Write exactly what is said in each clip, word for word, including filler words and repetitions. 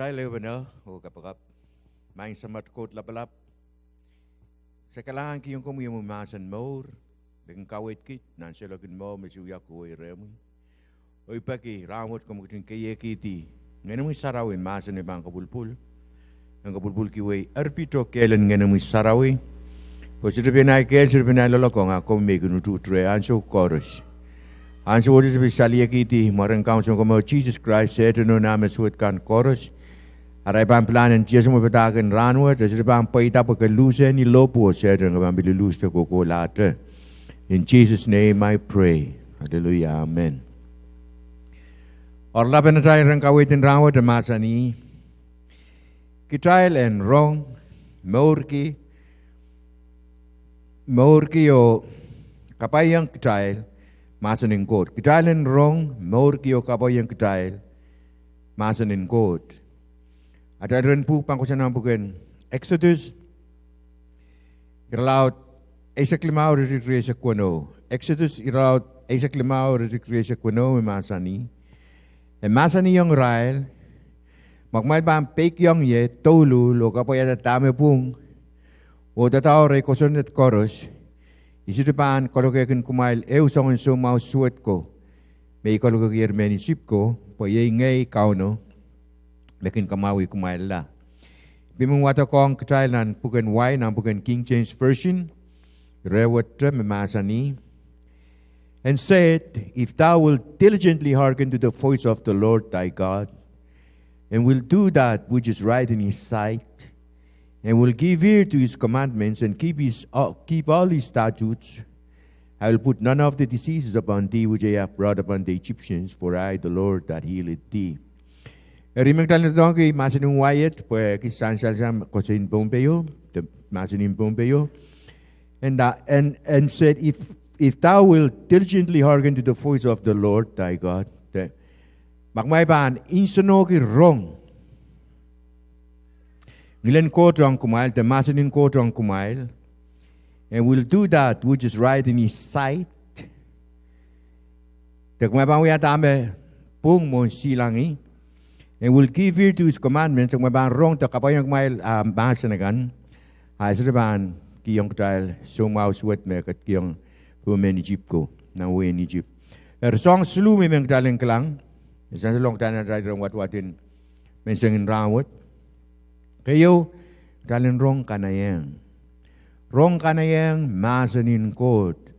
Kitail ehupene oh kapakap. Maing Samat Koht Lapalap, se kalahngankihong komwi omwi mahsen mour, me kin kaweid kiht nan seiloak en mwahu me se wia kohwei rehmwi. Oh I peki rahnwet komw ketin keiehkihdi Ngenomwi Sarawi mahsen me pahn kopwulpwul, en kopwulpwulkiwei erpit oh kehl en Ngenomwi Sarawi, pwe sohte pein ahi kehl, sohte pein ahi loalokong, a komwi me kin utuht reh ansou koaros. Ansowohte se pil saliekihdi mwaren Kaun Sounkomour Sises Krais, Sehdan oh nah me suwed kan koaros, arail pahn pilahn en tiesemwe padahk en rahnwet, e sohte pahn pweida pwe ke luhse ni lohpwuo, Sehdan, ke pahn pil luluhste kohkohlahte. In Jesus' name I pray. Hallelujah, amen. Oaralap en atail rehn kaweid en rahnwet e mahsanih: Kitail en rong, mourki, mourki oh kapwaiong kitail mahsen en Koht. Kitail en rong, mourki oh kapwaiong kitail mahsen en Koht. Atail iren pwuhk pahn kohsang nan pwuken Exodus, irelaud eisek limau iretikitik rieisek weneu. Exodus irelaud eisek limau iretikitik rieisek weneu me mahsanih: E mahsanihong irail, Ma kumwail pahn peikiong ie douluhl oh kapwaiada dahme pwung oh dadaur ei kosonned koaros, I sohte pahn kalokehkin kumwail ehu soangen soumwahu suwed ko me I kalokehkier mehn Isip ko, pwe iei ngehi Kauno me kin kamwahwih kumwailla. I pil men wadekohng kitail nan pwuken wai, nan pwuken King James Version, irehwet me mahsanih: And said, If thou wilt diligently hearken to the voice of the Lord thy God, and wilt do that which is right in his sight, and wilt give ear to his commandments, and keep his, uh, keep all his statutes, I will put none of the diseases upon thee which I have brought upon the Egyptians, for I, the Lord, that healeth thee. Eri ma kitail en doadoahngki mahsen en wai et, pwehki sansal sang koasoi en Pohnpeio, de mahsen en Pohnpeio, and, uh, and, and said, if, if thou wilt diligently hearken to the voice of the Lord thy God, de, ma kumwail pahn nsenohki rong ngilen Koht ong kumwail, de mahsen en Koht ong kumwail, and wilt do that which is right in his sight, de kumwail pahn wia dahme pwung mwohn silangih, and wilt give ear to his commandments, de kumwail pahn rong de kapwaiong kumwail ah mahsen akan, a e sohte pahn kihong kitail soumwahu suwed me ketikihong mehn Isip ko nan wehin Isip. Eri soahng siluh me I men kitail en kilang, e sansalohng kitail nan atail iren wadawad en menseng en rahnwet. Keieu, kitail en rong kanaiehng. Rong kanaiehng mahsen en Koht.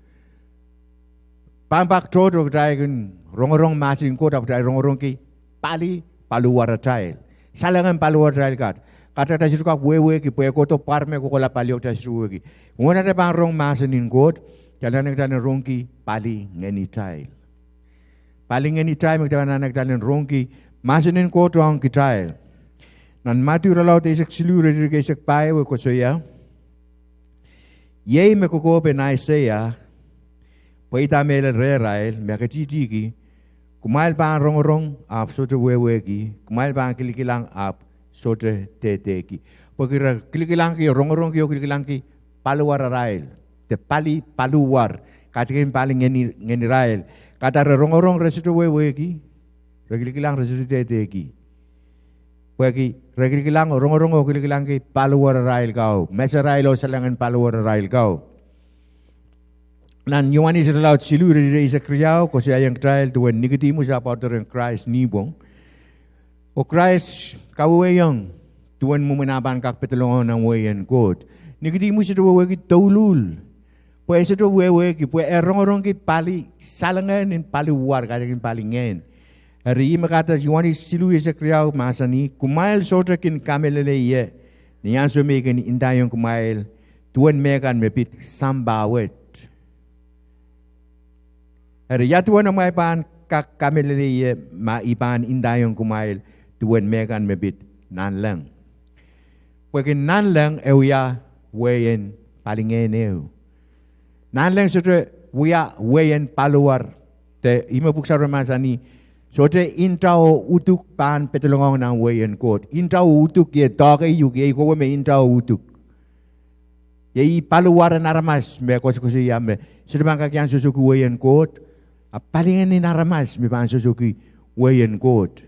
Pahn pak tohto kitail kin rongorong mahsen en Koht ahpw kitail rongorongki pali paliwaratail, salengen paliwaratail kat. Kat atail sohte kak wehwehki pwe e kohdo pwar me kohkohla pali oh kitail sohte wehwehki. Mwohn atail pahn rong mahsen en Koht, kitail anahne kitail en rongki pali ngenitail. Pali ngenitail me kitail anahne kitail en rongki mahsen en Koht ong kitail. Nan Madiu irelaud eisek siluh iretikitik eisek pahieu e koasoia: Iei me kokohp en Aiseia pweida mehlel rehrail, me e ketihtihki: Kumwail pahn rongorong ahpw sohte wehwehki, kumwail pahn kilikilang ahpw sohte dehdehki. Pwehki re kilikilang, rongorongki oh kilikilang paliwararail, de pali paliwar, kaidehkin pali ngenirail. Kaidehn re rongorong re sohte wehwehki, re kilikilang re sohte dehdehki, pwehki re kilikilang, rongorong oh kilikilang paliwararail kau, meserail oh salengen paliwararail kau. Nan Iohanes irelaud siluh iretikitik eisek riau koasoiaiong kitail duwen Nikodimus, ahpw author en Krais nipwong, oh Krais kawehwehiong duwen mwomwen ah pahn kak pedolongohng nan wehin Koht. Nikodimus sohte wehwehki douluhl, pwe e sohte wehwehki pwe e rongorongki pali, salengen paliwar, kaidehkin pali ngehn. Eri ih me kahrehda Iohanes siluh eisek riau mahsanih: Kumwail sohte kin kamehlele ie ni ansou me I kin ndaiong kumwail duwen mehkan me pid sampah wet. Eri ia duwen amwail pahn kak kamehlele ie ma I pahn ndaiong kumwail duwen mehkan me pid nanleng? Pwehki nanleng e wia wehin palingehn ehu. Nanleng sohte wia wehin paliwar. De ih me Pwuhk Sarawi mahsanih, sohte nta oh uduk pahn pedolongohng nan wehin Koht. Nta oh uduk iei doahke iuk, iei kowe me nta oh uduk. Iei paliwar en aramas me koasokoasoia me sohte pahn kak iang sohsohki wehin Koht, a palingehn en aramas me pahn sohsohki wehin Koht.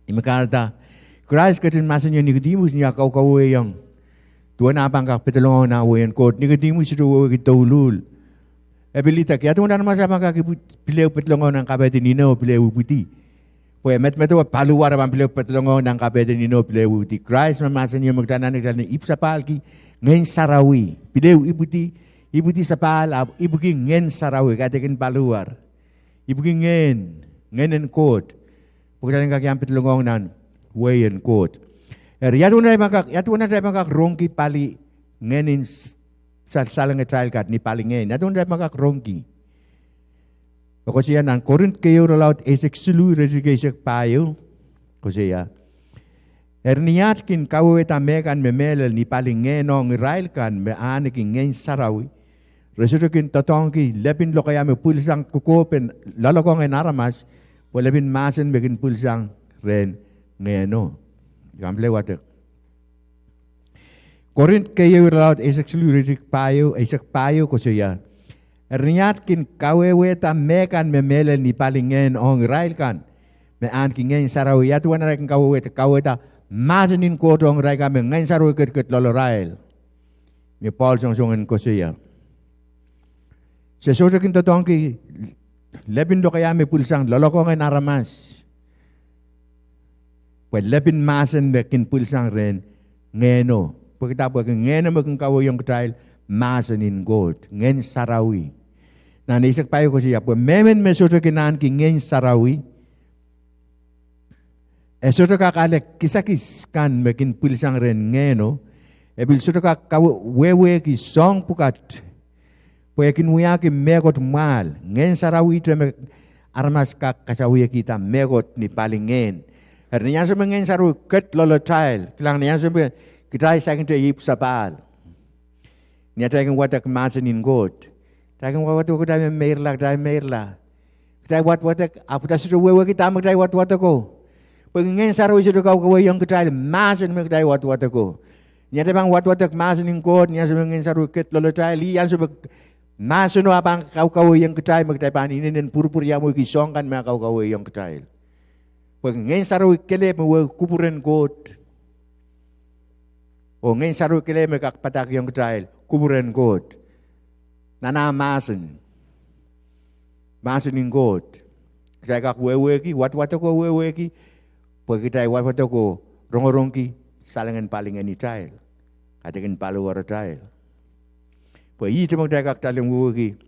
Ih me kahrehda Krais ketin mahsanihong Nikodimus ni ah kaukaweiong duwen ah pahn kak pedolongohng nan wehin Koht, Nikodimus sohte wehwehki douluhl. E pil idek, ia duwen aramas ah pahn kak ipwi-, pil ehu pedolongohng nan kapehden inou pil ehu ipwidi? Pwe medemedewe paliwar ah pahn pil ehu pedolongohng nan kapehden inou pil ehu ipwidi. Krais me mahsanihong me kitail anahne kitail en ipwisapahlki Ngehn Sarawi, pil ehu ipwidi, ipwidi sapahl, ahpw ipwiki Ngehn Sarawi, kaidehkin paliwar. Ipwiki ngehn, ngehn en Koht. Pwe kitail en kak iang pedolongohng nan wehin Koht. Eri, ia duwen atail pahn kak, ia duwen atail pahn kak rongki pali ngehn en s-, sal-, salengatail kat ni pali ngehn. Ia duwen atail pahn kak rongki. E koasoia nan Korint keieu irelaud eisek siluh iretikitik eisek pahieu. Koasoia. Eri ni at kin kawehwehda mehkan me mehlel ni pali ngehn ong irail kan me ahneki Ngehn Sarawi, re sohte kin doadoahngki lepin lokaia me pwilsang kokohp en loalokong en aramas, pwe lepin mahsen me kin pwilsang rehn Ngehno. Kan pil wadek. Korint keieu irelaud eisek siluh iretikitik pahieu, eisek pahieu koasoia. Eri ni at kin kawehwehda mehkan me mehlel ni pali ngehn ong irail kan me ahneki Ngehn Sarawi, ia duwen atail kin kawehwehda, kawehwehda mahsen en Koht ong irail kan me Ngehn Sarawi ketiket loalarail? Ni Pohl songosong en koasoia, se sohte kin doadoahngki lepin lokaia me pwilsang loalokong en aramas, pwe lepin mahsen me kin pwilsang rehn Ngehno. Pwekida? Pwehki Ngehno me kin kawehwehiong kitail mahsen en Koht, Ngehn Sarawi. Nan eisek pahieu koasoia, pwe mehmen me sohte kin ahneki Ngehn Sarawi, e sohte kak ale kisakis kan me kin pwilsang rehn Ngehno, e pil sohte kak kawe-, wehwehki soahng pwukat, pwe e kin wiahki mehkot mwahl. Ngehn Sarawi ihte me aramas kak kasawihkihda mehkot ni pali ngehn. Eri ni ansou me Ngehn Sarawi ket loalatail, kilang, ni ansou me kitail saikinte ipwisapahl, ni atail kin wadek mahsen en Koht, kitail kin wa-, wadek, kitail me meirla, kitail meirla. Kitail wadwadek, ahpw kitail sohte wehwehki dahme kitail wadwadeko. Pwehki Ngehn Sarawi sohte kaukaweiong kitail mahsen me kitail wadwadeko. Ni atail pahn wadwadek mahsen en Koht, ni ansou me Ngehn Sarawi ket loalatail, ih ansou me mahseno ah pahn kaukaweiong kitail me kitail pahn inenen pwurpwuriamweiki soahng kan me kaukaweiong kitail. Pwehki Ngehn Sarawi kelehpw me wehwehki kupwuren Koht. Oh Ngehn Sarawi kelehpw me kak padahkihong kitail kupwuren Koht. Nan ah mahsen, mahsen en Koht, kitail kak wehwehki, wadwadeko wehwehki, pwe kitail wadwadeko rongorongki salengen pali ngehn atail, kaidehkin paliwaratail. Pwe ihte me kitail kak kitail en wehwehki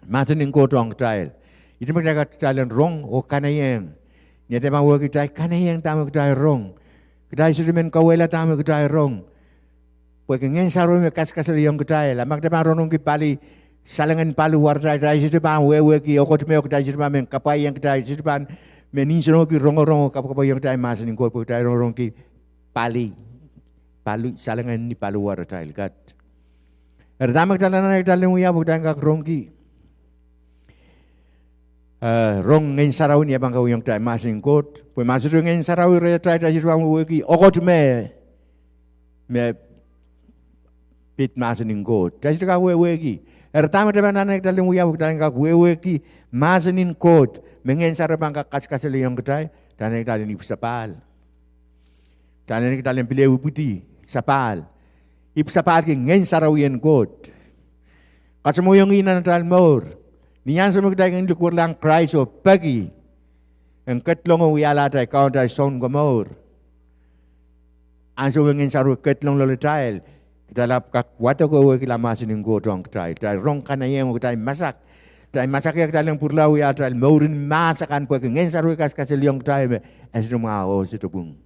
mahsen en Koht ong kitail. Ihte me kitail kak kitail en rong oh kanaiehng. Ni atail pahn wehwehki, kitail kanaiehng dahme kitail rong. Kitail sohte men kauwehla dahme kitail rong. Pwehki Ngehn Sarawi me kaskasalehiong kitail. A ma kitail pahn rongorongki pali, salengen paliwaratail, kitail sohte pahn wehwehki, oh kot me kitail sohte pahn men kapwaiada, kitail sohte pahn men nsenohki rongorong oh kapwakapwaiada mahsen en Koht, pwe kitail rongorongki pali, pali, salengen ni paliwaratail kat. Eri dahme kitail anahne kitail en wia pwe kitail kak rongki, eh, rong Ngehn Sarawi ni ah pahn kaweiong kitail mahsen en Koht? Pwe ma sohte Ngehn Sarawi rehtail, kitail sohte pahn wehwehki oh kot me, me pid mahsen en Koht. Kitail sohte kak wehwehki. Eri dahme kitail anahne kitail en wia pwe kitail kak wehwehki mahsen en Koht me Ngehn Sarawi pahn kak kaskasalehiong kitail? Kitail anahne kitail en ipwisapahl. Kitail anahne kitail en pil ehu ipwidi, sapahl. Ipwisapahlki Ngehn Sarawi en Koht. Kasamwoiong ih nan atail mour. Ni ansou me kitail kin likwerlahng Krais oh peki en ketlong oh wiahla atail Kaun, atail Sounkomour, ansou me Ngehn Sarawi ketlong loalatail, kitail ahpw kak wadek wehwehkihla mahsen en Koht ong kitail. Kitail rong kanaiehng oh kitail masak. Kitail masak, kitail en pwurala wia atail mouren mahs akan pwehki Ngehn Sarawi kaskasalehiong kitail me e sohte mwahu oh sohte pwung.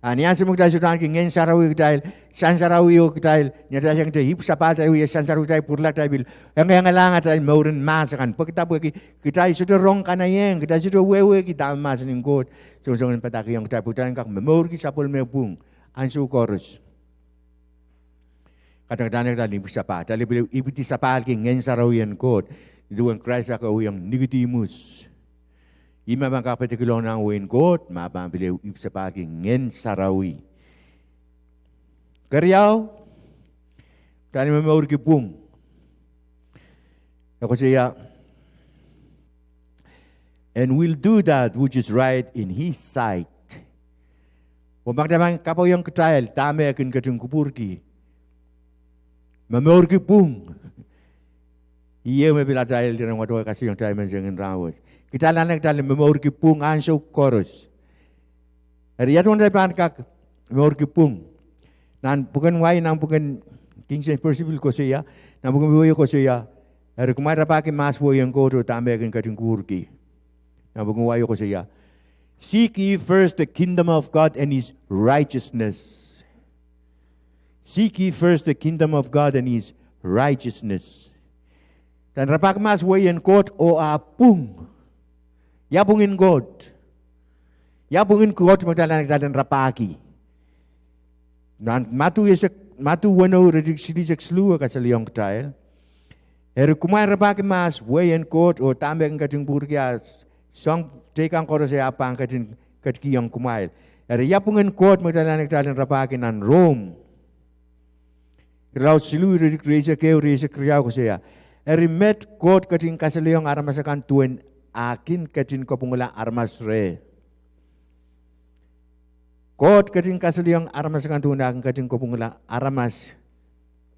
A ni ansou me kitail sohte ahneki Ngehn Sarawi, kitail sansarawi oh kitail, ni atail saikinte ipwisapahl, kitail wia sansarawi, kitail pwurala, kitail pil engaengalahng atail mouren mahs akan. Pwekida? Pwehki kitail sohte rong kanaiehng, kitail sohte wehwehki dahme mahsen en Koht songosong en padahkihong kitail pwe kitail en kak momourki sapwellime pwung ansou koaros. Kahrehda kitail anahne kitail ipwisapahl, kitail pil ipwidi sapahlki Ngehn Sarawi en Koht. Nin duwen Krais ah kaweiong Nikodimus, ih me pahn kapehdekihlong nan wehin Koht, me pahn pil ipwisapahlki Ngehn Sarawi. Keriau, kitail en momourki pwung. E koasoia, and will do that which is right in his sight. Oh ma kitail pahn kapwaiong kitail dahme e kin ketin kupwurki, momourki pwung. Ih ehu me pil atail iren wadawad kasalehiong kitail menseng rahnwet. Kitail anahne kitail en momourki pwung ansou koaros. Eri ia duwen kitail pahn kak momourki pwung? Nan pwuken wai, nan pwuken King James Version pil koasoia, nan pwuken wai koasoia, eri kumwail rapahki mahs wehin Koht oh dahme e kin ketin kupwurki. Nan pwuken wai koasoia, Seek ye first the kingdom of God and his righteousness. Seek ye first the kingdom of God and his righteousness. Kitail en rapahki mahs wehin Koht oh ah pwung. Ia pwungen Koht? Ia pwungen Koht me kitail anahne kitail en rapahki? Nan Madiu, Madiu weneu iretikitik silihsek siluh e kasalehiong kitail, eri kumwail rapahki mahs wehin Koht oh dahme e kin ketin kupwurki, a soang teikan koaros e ahpw pahn ketin ketikihong kumwail. Eri ia pwungen Koht me kitail anahne kitail en rapahki? Nan Rom irelaud siluh iretikitik rieisek ehu, rieisek riau koasoia, eri met Koht ketin kasalehiong aramas akan duwen ah kin ketin kapwungala aramas reh. Koht ketin kasalehiong aramas akan duwen ah kin ketin kapwungala aramas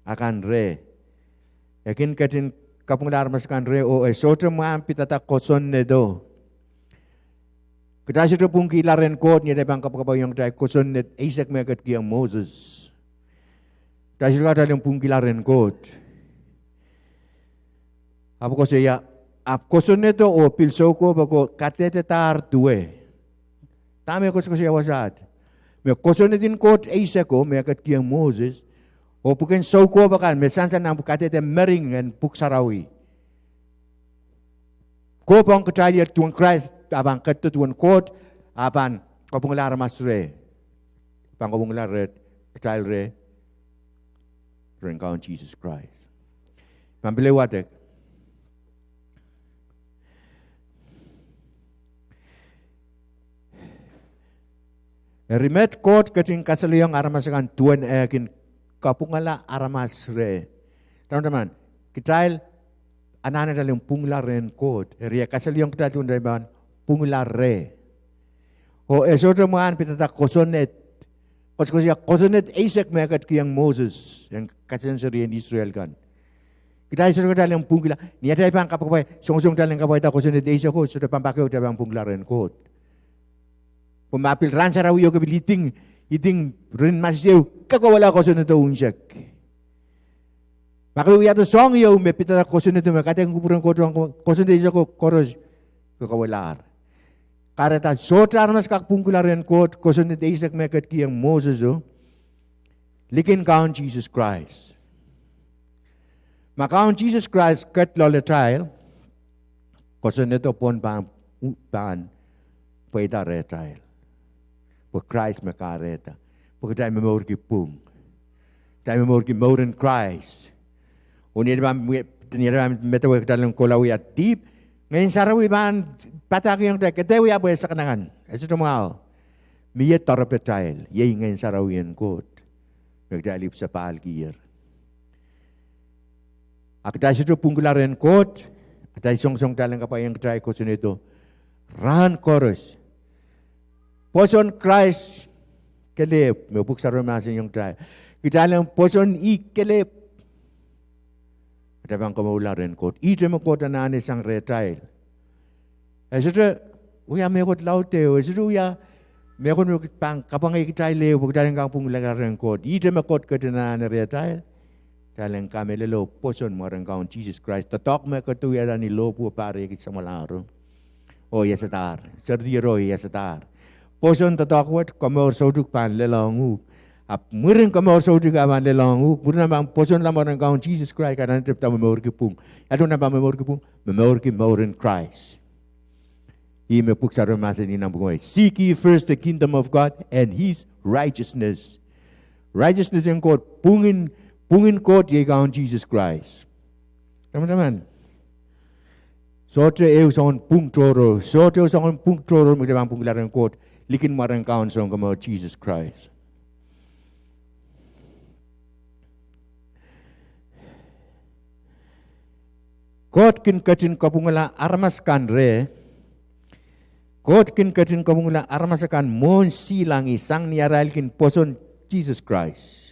akan reh. E kin ketin kapwungala aramas akan reh oh e sohte mwahn pidada kosonnedo. Kitail sohte pwungkihla rehn Koht ni atail pahn kapwakapwaiong kitail kosonned eisek me e ketikihong Moses. Kitail sohte kak pwungkihla rehn Koht. Ahpw koasoia, ahpw kosonnedo oh pil soukohp ako kadehdedahr duwe. Dahme koasokoasoia wasaht? Me kosonned en Koht eiseko me e ketikihong Moses, oh pwuken soukohp akan me sansal nan kadehde mering en Pwuhk Sarawi, kohpohng kitail iet duwen Krais ah pahn ketido, duwen Koht ah pahn kapwungala aramas reh, pahn kapwungala reh, kitail reh, rehn Kaun Sises Krais. Pahn pil wadek. Eri met Koht ketin kasalehiong aramas akan duwen eh kin kapwungala aramas reh. Taman taman, kitail anahne kitail en pwungla rehn Koht, eri e kasalehiong kitail duwen kitail pahn pwungla reh. Oh e sohte mwahn pidada kosonned. Koasokoasoia kosonned eisek me e ketikihong Moses en kasen serien Israel kan. Kitail sohte kitail en pwungkihla ni atail pahn kapwakapwai, songosong kitail en kapwaiada kosonned eiseko, sohte pahn pak ehu kitail pahn pwungkihla rehn Koht. Pwe ma pil rahn sarawio ke pil iding, iding rin masisiou, ke kohwala kosonnedo unsek. Ma ke wiahda soahng ieu me pidada kosonnedo me kaidehn kupwuren Koht, kosonned eiseko koaros, ke kohwalahr. Kahrehda sohte aramas kak pwungkihla rehn Koht kosonned eisek me e ketikihong Moseso likin Kaun Sises Krais. Ma Kaun Sises Krais ket loalatail, kosonnedo pwon pahn, pahn pweida rehtail. Pwe Krais me kahrehda. Pwe kitail momourki pwung. Kitail momourki mouren Krais. Oh ni atail pahn medewe kitail en kohla wia dihp, Ngehn Sarawi pahn padahkihong kitail, ke dehr wia pwe e sakanakan. E sohte mwahu. Mie doarepatail, iei Ngehn Sarawi en Koht me kitail ipw sapahlkier. A kitail sohte pwungkihla rehn Koht, atail songosong kitail en kapwaiong kitail kosonnedo rahn koaros. Pwoson Krais kelehpw, me Pwuhk Sarawi mahsanihong kitail. Kitail en pwoson ih kelehpw, kitail pahn komourla rehn Koht. Ihte me Koht anahne sang rehtail. E sohte wia mehkot laud ehu, e sohte wia mehkot me pahn kapwangei kitail ehu pwe kitail en kak pwungkihla rehn Koht. Ihte me Koht ketin anahne rehtail, kitail en kamehlele oh pwoson mwaren Kaun Sises Krais. Doadoahk me ketido wiahda ni lohpwuo pahr riekid samwalahro, oh iasadahr, serdiero, iasadahr. Pwoson doadoahk wet, komour soutuk pahn lelohng uhk. Ahpw mwurin komour soutuk ah pahn lelohng uhk, mwurin ahmw pahn pwosonla mwaren Kaun Sises Krais, ke anahne tepda momourki pwung. Ia duwen ahmw pahn momourki pwung? Momourki mouren Krais. Ih me Pwuhk Sarawi mahsanih nan pwuhk wet, Seek ye first the kingdom of God and his righteousness. Righteousness en Koht, pwungen, pwungen Koht iei Kaun Sises Krais. Taman taman, sohte ehu soangen pwung tohrohr, sohte ehu soangen pwung tohrohr me kitail pahn pwungkihla rehn Koht likin mwaren Kaun Sounkomour Sises Krais. Koht kin ketin kapwungala aramas kan reh Koht kin ketin kapwungala aramas akan mwohn silangih sang ni arail kin pwoson Sises Krais.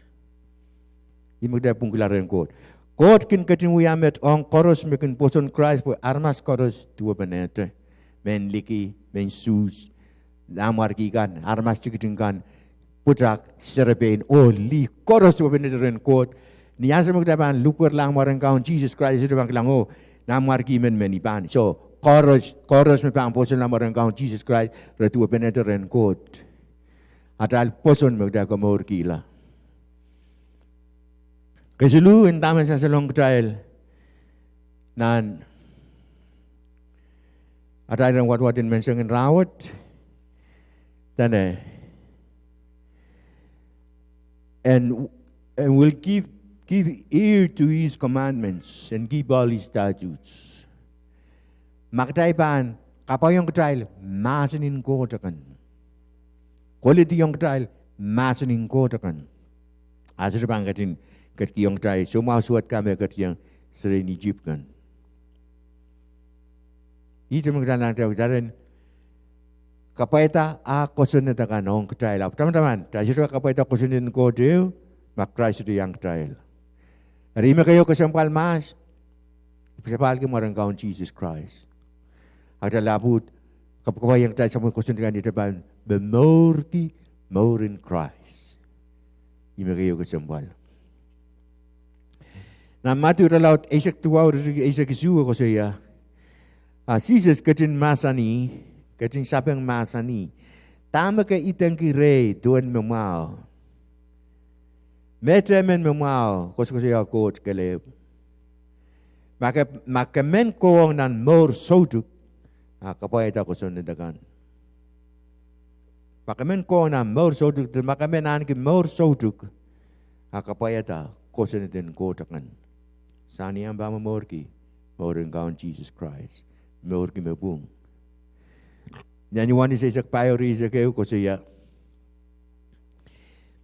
Ih me kitail pwungkihla rehn Koht. Koht kin ketin wia met ong koaros me kin pwoson Krais pwe aramas koaros duwepenehte. Mehn liki, mehn Suhs, nanmwarki kan, aramas tikitik kan, pwutak, serepein, oh lih, koaros duwepenehte rehn Koht. Ni ansou me kitail pahn lukweriong mwaren Kaun Sises Krais, e sohte pahn kilang oh nanmwarki men men I pahn. Soh, koaros, koaros me pahn pwosonla mwaren Kaun Sises Krais, re duwepenehte rehn Koht. Atail pwoson me kitail komourkihla. Kesiluh, en dahme sansalong kitail nan atail iren wadawad en menseng en rahnwet, dene, and, and will give, give ear to his commandments and keep all his statutes. Ma kitail pahn kapwaiong kitail mahsen en Koht akan, kolediong kitail mahsen en Koht akan, a sohte pahn ketin ketikihong kitail soumwahu suwed kan me e ketiong seri en Isip kan. Ihte me kitail nan kitail, kitail en kapwaiada ah kosonned akan ong kitail. Ahpw tamataman, kitail sohte kak kapwaiada kosonned en Koht ehu ma Krais sohte iang kitail. Eri ih me keieu kesempwal mahs, sapahlki mwaren Kaun Sises Krais. A kitail ahpw kapwaiada kitail sapwellime kosonned akan, ihte pahn momourki mouren Krais. Ih me keieu kesempwal. Nan Madiu irelaud eisek duwau, iretikitik eisek isuh e koasoia, a Sises ketin mahsanih, ketin sapeng mahsanih, dahme ke idengki rehi duwen me mwahu? Mehte emen me mwahu, koasokoasoia Koht kelehpw. Ma ke, ma ke men kohwong nan mour soutuk, a kapwaiada kosonned akan. Ma ke men kohwong nan mour soutuk, ma ke men ahneki mour soutuk, a kapwaiada kosonned en Koht akan. Sang ni ahmw pahn momourki mouren Kaun Sises Krais, mourki me pwung. Nan Iohanes eisek pahieu, ire eisek ehu koasoia,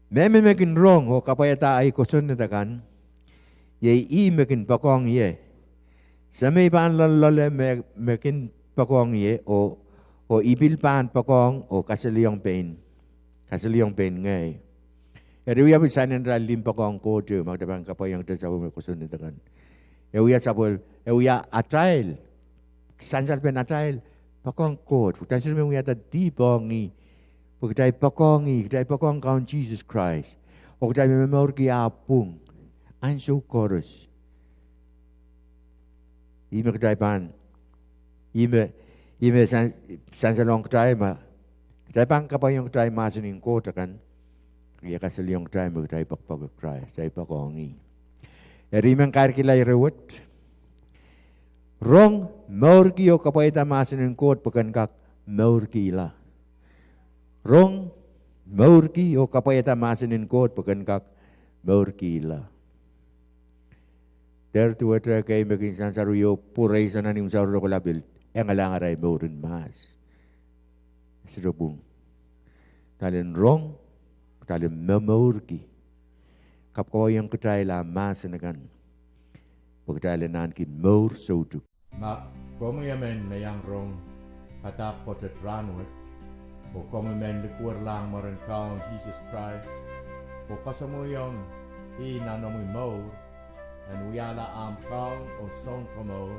mehmen me kin rong oh kapwaiada ei kosonned akan, iei ih me kin poakohng ie. Semei pahn loalloale me, me kin poakohng ie, oh, oh I pil pahn poakohng oh kasalehiong pein, kasalehiong pein ngehi. Eri wia pil sainen atail limpoakohng Koht ehu, ma kitail pahn kapwaiada sapwellime kosonned akan. E wia sapwel, e wia atail, sansalpen atail poakohng Koht, pwe kitail sohte men wiahda dihp ong ih, pwe kitail poakohng ih, kitail poakohng Kaun Sises Krais, oh kitail men momourki ah pwung ansou koaros. Ih me kitail pahn, ih me, ih me san-, sansalohng kitail ma kitail pahn kapwaiong kitail mahsen en Koht akan, e kasalehiong kitail me kitail poakpoake Krais, kitail poakohng ih. Eri I men kairkihla ire wet. Rong, mourki oh kapwaiada mahsen en Koht pwe ken kak mourkihla. Rong, mourki oh kapwaiada mahsen en Koht pwe ken kak mourkihla. Dehr duwehte ekei me kin sansal oh pwurehsang nan imwsauro ko, a pil engelahng arail mour en mahs. Sohte pwung. Kitail en rong, kitail en momourki, kapwaiong kitail ah mahsen akan, pwe kitail en ahneki mour soutuk. Ma komwi emen me iang rong padahk pwoatet rahnwet, oh komwi men likwerlahng mwaren Kaun Sises Krais, oh kasamwoiong ih nan omwi mour en wiahla ahmw Kaun oh Sounkomour,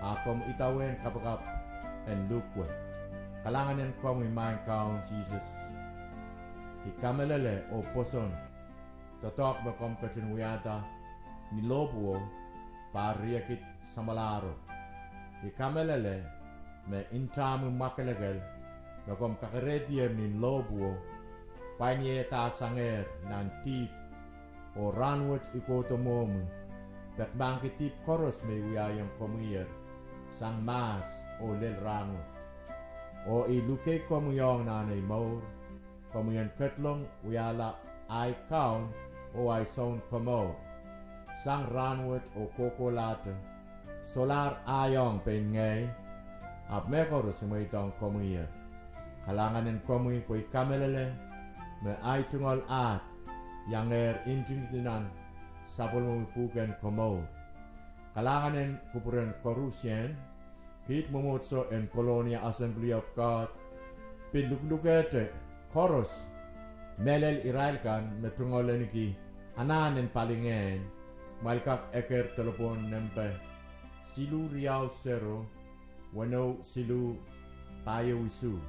a komw idawehn kapakap en luhk wet. Kalahngan en komwi Maing Kaun Sises. I kamehlele oh pwoson doadoahk me komw ketin wiahda ni lohpwuo, pahr riekid samwalahro. I kamehlele me ntahmwi mwakelekel me komw kakerehdier ni lohpwuo, pwainehdasangehr nan dihp. Oh rahnwet I kohdo mwohmwi, pekmahkki dihp koaros me I wiahiong komwiher sang mahs oh lel rahnwet. Oh I luke komwi ong nan ei mour, komwi en ketlong wiahla ahi Kaun oh ahi Sounkomour. Sang rahnwet oh kohkohlahte, solahr ahi ong pein ngehi, ahpw mehkoaros I mweidohng komwiher. Kalahngan en komwi pwe I kamehlele me ahi tungoal ahd iangehr ntingdi nan sapwellimomwi pwuhken komour. Kalahngan en kupwuren koarusie, Kiht mwomwohdiso en Colonia Assembly of God pil luklukehte koaros mehlel irail kan me tungoal ahniki anahn en palingehn, kumwail kak eker delepwohn nempe siluh riau sero, weneu siluh, pahieu isuh,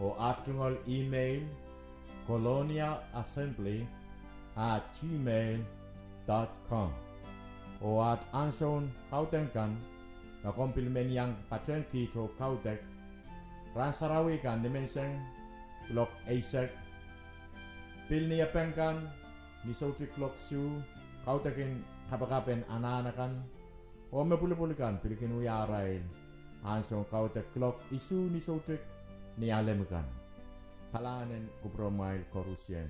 oh aht tungoal email, colonia assembly at gmail dot com. Oh aht ansoun kaudok kan, ma komw pil men iang patehng kiht oh kaudok, rahn sarawi kan nimenseng kuloak eisek, pil niepeng kan ni soutik kuloak isuh, kaudok en kapakap en anahn akan, oh me pwulopwul kan pil kin wia arail ansoun kaudok kuloak isuh ni soutik ni alem kan. Kalahngan en kupwuromwail koarusie.